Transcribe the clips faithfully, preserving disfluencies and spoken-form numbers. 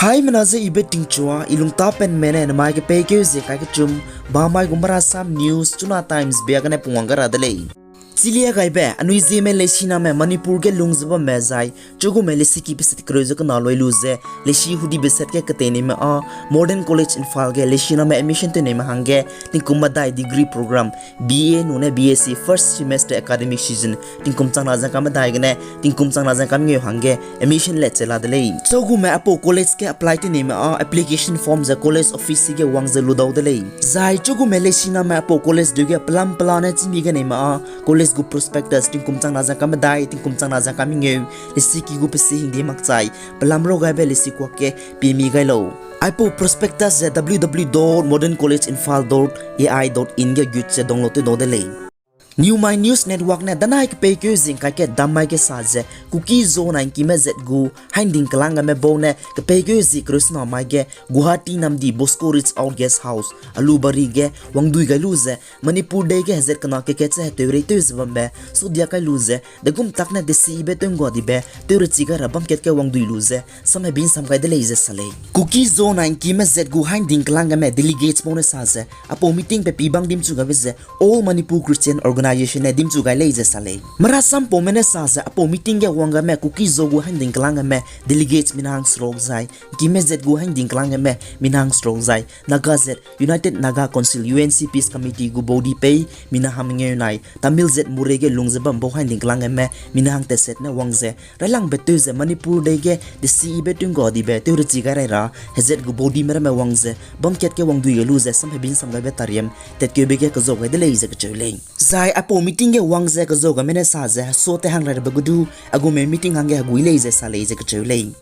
Haimena ze ibe tingchua, i lungtapenme ne namai kepeikeu zie kai kechum, bamai gu Marasam News, Chuna Times bia gene pungwang ga ra de lei. Chilia gaibe, anui Zeme lesiname Manipur ge lung ze bamme zai, chugume lesiki beset kereu ze kena loi lu ze, lesi hudibe set ge ketei neime â, Modern College Imphal ge lesiname admission tew neime hangge, tingkum medai degree program, B A nune B S C first semester academic season, tingkum changna ze ka medai gene, tingkum changna ze ka mengeu hangge, admission let che la de lei. Chugume aipau college ge apply tew neime â, application form ze college office ge wang ze lu dau de lei. Zai chugume lesiname aipau college deu ge pelam pelane chîmi ge neime â, college gu prospectus tingkum changna ze ka medai, tingkum changna ze ka mengeu, lesiki gu pesi hingde makchai, pelam rau gaibe lesi kuak ge pimi gai lau. Aipau prospectus ze W W W dot modern college imphal dot A I dot in ge gut ze download tew dau de lei. New My News Network ne danai kepeikeu zie kai ke dammai ge sa ze, Kuki-Zo nankime zet gu hainding kelang gaime bau ne kepeikeu zie kereu sena mai ge Guwahati namdi Bosco Reach Out Guest House, Alubari ge wangdui gai lu ze, Manipur dei ge hezat kena kekat ze heteu reitew ze bambe, sudia kai lu ze, degum tak ne desibe tew nggua dibe, tew rechi gai ra bam kat ge wangdui lu ze, samhebin sam gai de lei ze sa lei. Kuki-Zo nankime zet gu hainding kelang gaime delegates bau ne sa ze, aipau meeting pe pibang dimchu gaibe ze, All Manipur Christian Organization ne dimchu gai lei ze sa lei. Marasampaume ne sa ze, aipau meeting ge wang gaime Kuki-Zo gu hainding kelang gaime delegates mina hang seruk zai, nkime zet gu hainding kelang gaime mina hang seruk zai, Naga zet United Naga Council U N C Peace Committee gu body pei mina hang mengeu nai, Tamil zet Moreh ge lung ze bam bau hainding kelang gaime mina hang teset ne wang ze, railangbe tew ze Manipur dei ge desibe tew nggua dibe tew rechi gai rai ra, hezat gu body me ramme wang ze, bam kat ge wangdui gai lu ze samhebin sam gaibe tariam tatkeube ge kezau gai de lei ze kecheu lei. Zai aipau meeting ge wang ze kezau gaime ne sa ze, heso te hang rai rabe gu du, agume meeting hangge hegui lei ze sa lei ze kecheu lei.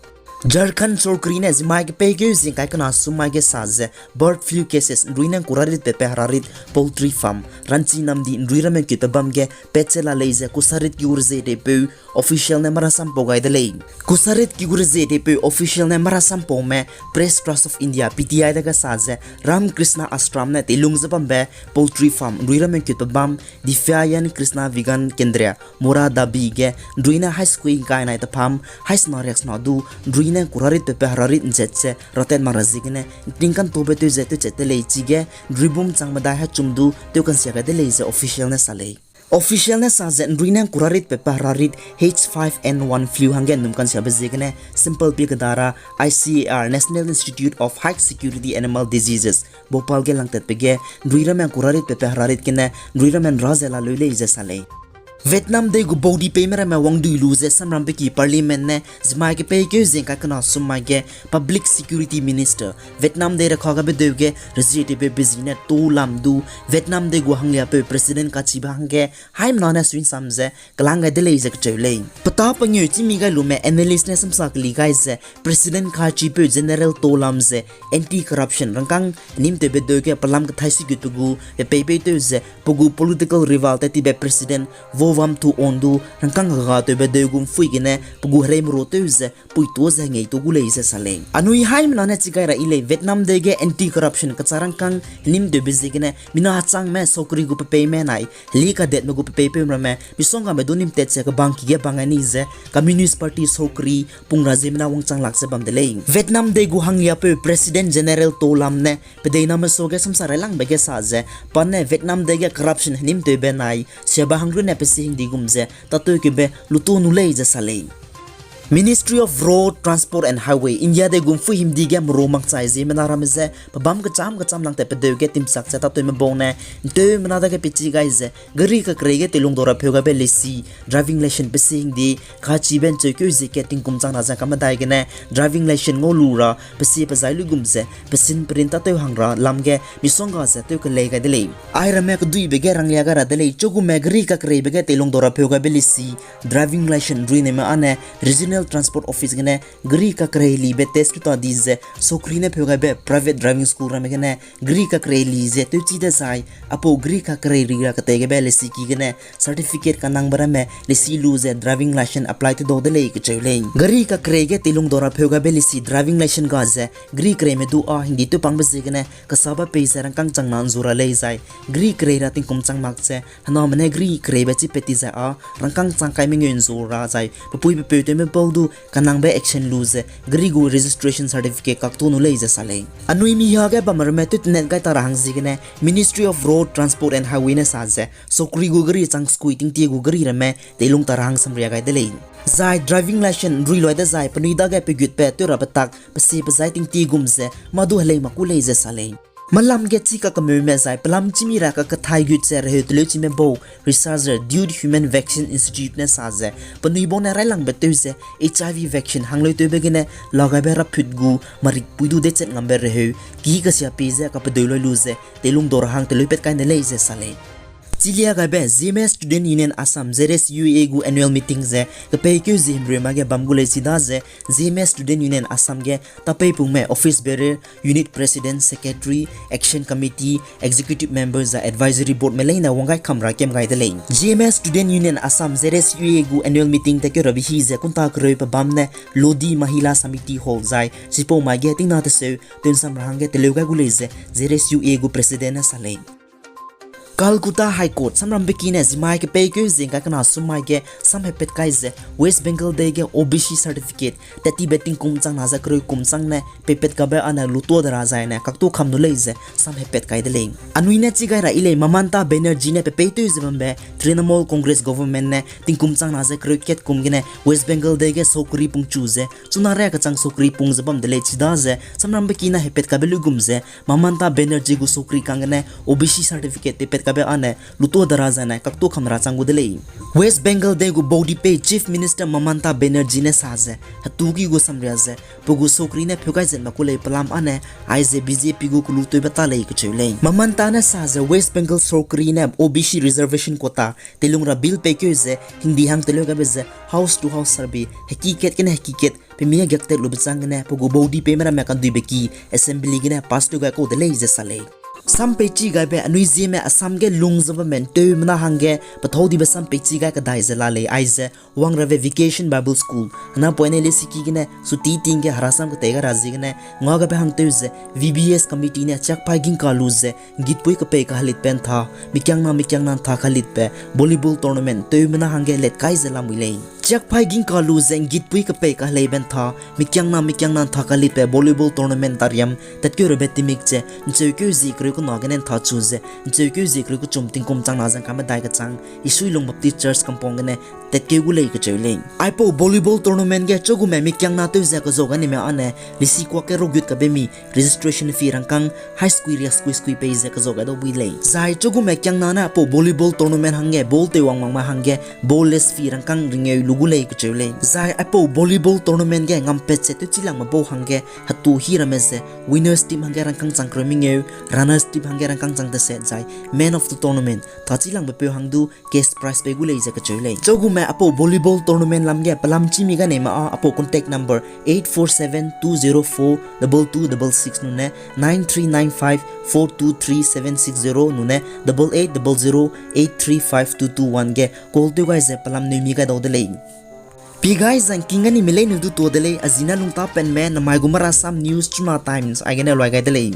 Jharkhand sorkari ne zimai kepeikeu zie kai kena sum mai ge sa ze, bird flu cases nrui ne kurarit pepe herarit poultry farm, Ranchi namdi nrui ramme kutbe bam ge patche la lei ze kusarit ki urze deipeu official ne marasampau gai de lei. Kusarit ki urze deipeu official ne marasampaume Press Trust of India, P T I dage sa ze, Ram Krishna Ashram ne teilung ze bambe poultry farm nrui ramme kutbe bam, Divyayan Krishna Vigyan Kendra, Moradabi ge nrui ne hai sekui ngkai nai tepham, hai sena riak sena du, nrui ne kurarit pepe herarit nzet ze ratat mak ra ziegene, ntingkantobe tew ze tewchat de lei chige, nruibum chang medai hechum du tewkansia gai de lei ze official ne sa lei. Official ne sa ze nrui ne kurarit pepe herarit H five N one flu hangge nnum kansiabe ziegene sample pie keda ra I C A R, National Institute of High Security Animal Diseases, Bhopal ge langtatbe ge nrui ramme kurarit pepe herarit gene nrui ramme nra ze la leu lei ze sa lei. Vietnam dei gu baudi peime ramme wangdui lu ze samrambe ki Parliament ne zimai kepeikeu zie kai kena sum mai ge Public Security Minister, Vietnam dei rekha gabe deu ge rezietewbe bezi ne To Lam du Vietnam dei gu hangliapeu President kachibe hangge haimena ne sui'nsam ze kelang gai de lei ze kecheu lei. Petâ pengeu chîmi gai lume analyst ne samsa keli gai ze President kachipeu General To Lam ze anti-corruption rangkâng nimtewbe deu ge pelam kethai sigutbe gu pepeipeu tew ze pe gu political rival tat tibe President Vo Vam Thu On du rangkâng hegatewbe deu gu mphui gene pe gu hereimeru tew ze puituâ ze hengei tu gu lei ze sa lei. Anui haimena ne chi gai ra yi lei Vietnam dei ge anti-corruption kechâ rangkâng nimtewbe ziegene mina hechangme sokri gu pepeime nai heli kadetme gu pepeipeu ramme misonggame du nimtat ze kebang ki ge bang ai ni ze Communist Party sokri pung ra ziemmena wangchang lak ze bam de lei. Vietnam dei gu hangliapeu President General To Lam ne pedeiname suage samsa railangbe ge sa ze pa ne Vietnam dei ge corruption henimtewbe nai siabe hang runne pe si hingdi gum ze tâtewkebe lutu nu lei ze sa lei. Ministry of Road Transport and Highway, India dei gu mphui himdi ge meru makchai ziemmena ramme je pebâm kechâm kechâm langtatbe deu ge timchak ze tâtewme bau ne nteumena dage pechî gai ze gari kakerei ge teilung dau ra pheu gaibe lesi, driving license pe si hingdi kachibe ncheukeu zie kat tingkum changna ze kamedai gene driving license ngau lu ra pe si pe zai luigum ze pe sin perin tâtew hang ra lam ge misongga ze tew kelei gai de lei. Airamme keduibe ge ranglia gai ra de lei, chugume gari kakereibe ge teilung dau ra pheu gaibe lesi, driving license ruineme â ne Regional Transport Office gene gari kakerei libe test tuta di ze sokri ne pheu gaibe private driving school ramme gene gari kakerei li ze tewchi dezai, aipau gari kakerei ri ra ketei gaibe lesiki gene certificate kanangbe ramme lesi lu ze driving license apply tew dau de lei kecheu lei. Gari kakerei ge teilung dau ra pheu gaibe lesi driving license ga ze gari kereime du â hingdi tewpangbe ziegene kesaba pei ze rangkâng changna nzu ra lei zai, gari kerei ra tingkum chang mak ze hename ne gari kereibe chipat ti zai â rangkâng chang kai mengeu nzu ra zai pe pui pe peu tewme du kanangbe action lu ze gari gu registration certificate kaktu nu lei ze sa lei. Anui mihia ge bam ramme tewtenet gai ta ra hang ziegene Ministry of Road Transport and Highway ne sa ze sokri gu gari chang skui tingtie gu gari ramme teilung ta ra hang samria gai de lei. Zai driving license ruiloi dezai penui dage pegutbe tew rabe tak pesi pezai tingtie gum ze mâ du helei mak ku lei ze sa lei. Malam ge chi kakemeume zai pelam chimi ra kakethai gut ze reheu teleu chime bau researcher Dude Human Vaccine Institute ne sa ze penui bau ne railangbe tew ze H I V vaccine hangleu tewbe gene lagaibe raput gu marik pui du dechet ngambe reheu ki kasia pie ze kapedeu loi lu ze teilung dau ra hang teleu pat kai ne lei ze sa lei. Chilia gaibe Zeme Student Union Assam, Z S U A gu annual meeting ze kepeikeu zie himreu mai ge bam gu lei chida ze Zeme Student Union Assam ge tapeipungme office bearer, unit president, secretary, action committee, executive member zai advisory board me leine wanggai kam ra kem gai de lei. Zeme Student Union Assam, Z S U A gu annual meeting tatkeu rabe hi ze kunta kereu pe bam ne Lodi Mahila Samiti Hall zai chipau mai ge tingna teseu tewnsam ra hangge teleu gai gu lei ze Z S U A gu president ne sa lei. Calcutta High Court samrambe ki ne zimai kepeikeu zie ngkai kena sum mai ge samhepat kai ze West Bengal dei ge O B C certificate tattibe tingkum chang na ze kereu kum chang ne peipat kabe ane lutua de ra zai ne kaktu kam nu lei ze samhepat kai de lei. Anui ne chi gai ra i lei Mamata Banerjee ne pepeitew ze bambe Trinamool Congress government ne tingkum chang na ze kereu kat kum gene West Bengal dei ge sokri pungchu ze chuna ria kachang sokri pung ze bam de lei chida ze samrambe ki ne hepat kabe luigum ze Mamata Banerjee gu sokri kang gene O B C certificate peipat kabe ane lutua de ra zai ne kaktu kam ra chang gu de lei. West Bengal dei gu baudipei Chief Minister Mamata Banerjee ne sa ze hetu ki gu samria ze pe gu sokri ne pheu gai zet mak ku lei pelam ane aize B J P gu kelu tewbe ta lei kacheu lei. Mamata ne sa ze West Bengal sokri ne O B C reservation quota teilung ra bill peikeu ze hingdi hang teleu gabe ze house to house survey heki kat gene heki kat pemi giaktat lube chang gene pe gu body peime ramme kanduibe ki assembly gene pass tew gai kau de lei ze sa lei. Sam peichi gaibe anui Zeme Assam ge lung ze bamme nteumena hangge pethau dibe sam peichi gai kadai ze la lei aize Wangrabe Vacation Bible School hena poine lesiki gene suti ting ge herasam ketei gai ra ziegene ngua gabe hangtew ze V B S committee ne chiakpai gingka lu ze ngitpui kepei kahelitbe ntha mikiangna mikiangna ntha kahelitbe volleyball tournament nteumena hangge let kai ze lamui lei. Chiakpai gingka lu ze ngitpui kepei kaheleibe ntha mikiangna mikiangna ntha kahelitbe volleyball tournament tariam tatkeurabe timik ze ncheukeu zie kereu kena gene ntha chu ze ncheukeu zie kereu kechum tingkum chang na ze ngkamedai kechang Isuilung Baptist Church compound gene tatkeu gu lei kacheu lei. Aipau volleyball tournament ge chugume mikiangna tew ze kazau ganime ane lesikuak ge rogut kabe mi registration fee rangkâng hai skui riak skui skui pei ze kazau gai dau bui lei. Zai chugume kiangna ne aipau volleyball tournament hangge ball tew wang wangme hangge ball less fee rangkâng ringeu lu gu lei kacheu lei. Zai aipau volleyball tournament ge ngampat ze tewchilangme bau hangge hetu hi ramme ze winners team hangge rangkâng chang kereu mengeu, runners team hangge rangkâng chang deset zai man of the tournament tachilangbe peu hang du cash prize pei gu lei ze kacheu lei. Chugume aipau volleyball tournament lam ge pelam chimi ganeime â aipau contact number eight four seven two zero four double two double six nune nine three nine five four two three seven six zero nune double eight double zero eight three five two two one ge call tew gai ze pelam neumi gai dau de lei. Pi gai zangking ganime leine du tuâ de lei, a zine lungtapenme namai gu Marasam News Chuna Times aigene luai gai de lei.